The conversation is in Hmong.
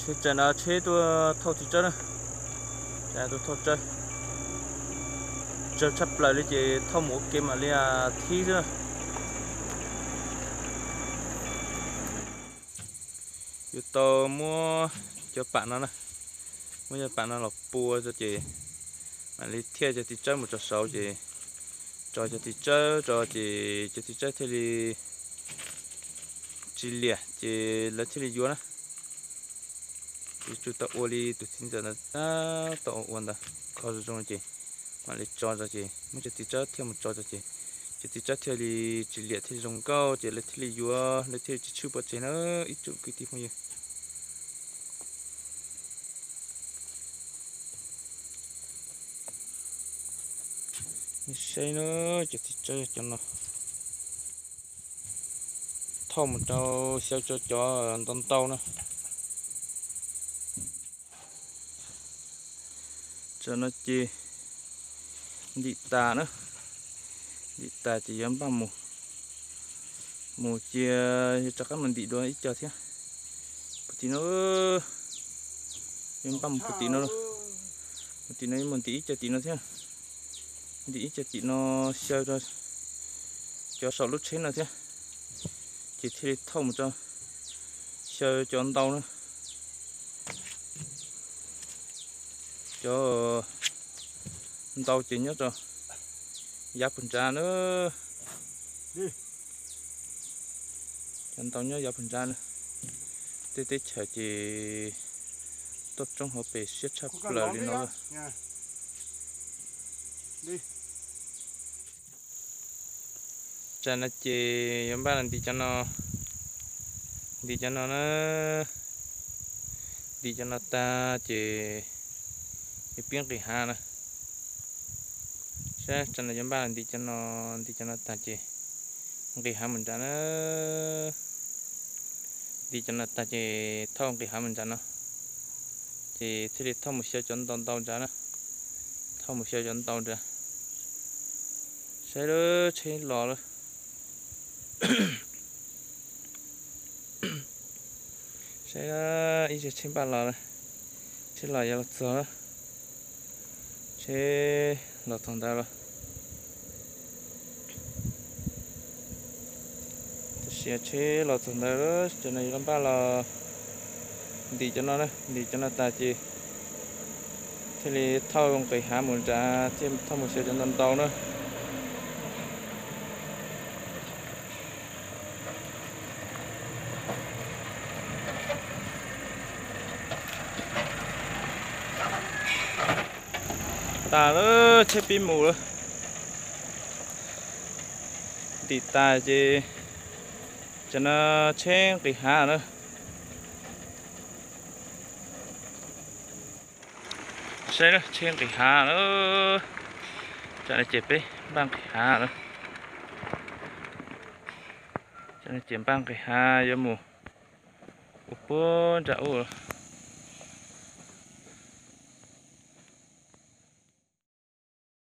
Ces tam no tsheb tuaj thauj txiv tsawb na, tuaj thauj tsawb, tsawg tshaj plaws li ces thauj mus ua ke mam li thib xwb na. Yuav tau muab cov pam no na, muab cov pam no los pua tso ces mam li thiaj cov txiv tsawb mus tso saud ces tso cov txiv tsawb tso ces cov txiv tsawb thiaj li tsis liam ces lawv thiaj li yuav na. Yuav tsum tau ua li tus txiv ntxawm ntawd tau ua ntawd, kho zoo zoo ces mam li tso tso ces muab cov txiv tsawb thiaj mus tso tso ces cov txiv tsawb thiaj li tsis liam thiaj li zoo nkauj ces lawv thiaj li yuav, lawv thiaj li tsis tshwj pov tseg na ib tsoom kwv tij phooj ywg. Nej saib na, cov txiv tsawb cov no thauj mus rau xyaw tso cov ntau ntau na. Tam no ces ntim tas na, ntim tas ces yuav npaj mus, mus cia, yuav rov qab mus ntim dua ib co thiab. Puag tim no, yuav npaj mus puag tim no, puag tim no yuav mus ntim ib co tim no thiab, ntim ib co tim no xyaw rau cov saum lub tsheb no thiab, ces thiaj li thauj mus rau xyaw cov ntau na. Cov ntau ces nyob rau yav puag nrad na. Cov ntau nyob yav puag nrad na. Tej teb chaws ces tuaj tsoob hauv pes siab tshaj plaws li no lawm. Tam no ces yuav npaj los ntim cov no, ntim cov no na, ntim cov no tag ces yuav pib nqis hav na. Saib, tam no yuav npaj los ntim cov no, ntim cov no tag ces nqis hav mus nrad na. Ntim cov no tag ces thauj nqis hav mus nrad no, ces thiaj li thauj mus xyaw cov ntau ntau nrad na. Thauj mus xyaw cov ntau nrad. Saib lawm, tsheb los lawm. Saib, ib zig tsheb npaj los lawm. Tsheb los yuav los txog lawm. Tsheb los txog ntawd lawm. Tam sim tsheb los txog ntawd, tam no yuav npaj los ntim cov no na, ntim cov no tas ces thiaj li thauj nqis hav mus nrad, thiaj thauj mus xyaw cov ntau ntau na. Tas lawm, tsheb pib mus lawm. Ntim tas ces tam no tsheb nqis hav na. Saib, tsheb nqis hav na. Tam no ces peb npaj nqis hav na. Tam no ces npaj nqis hav yuav mus ua puag nram ub.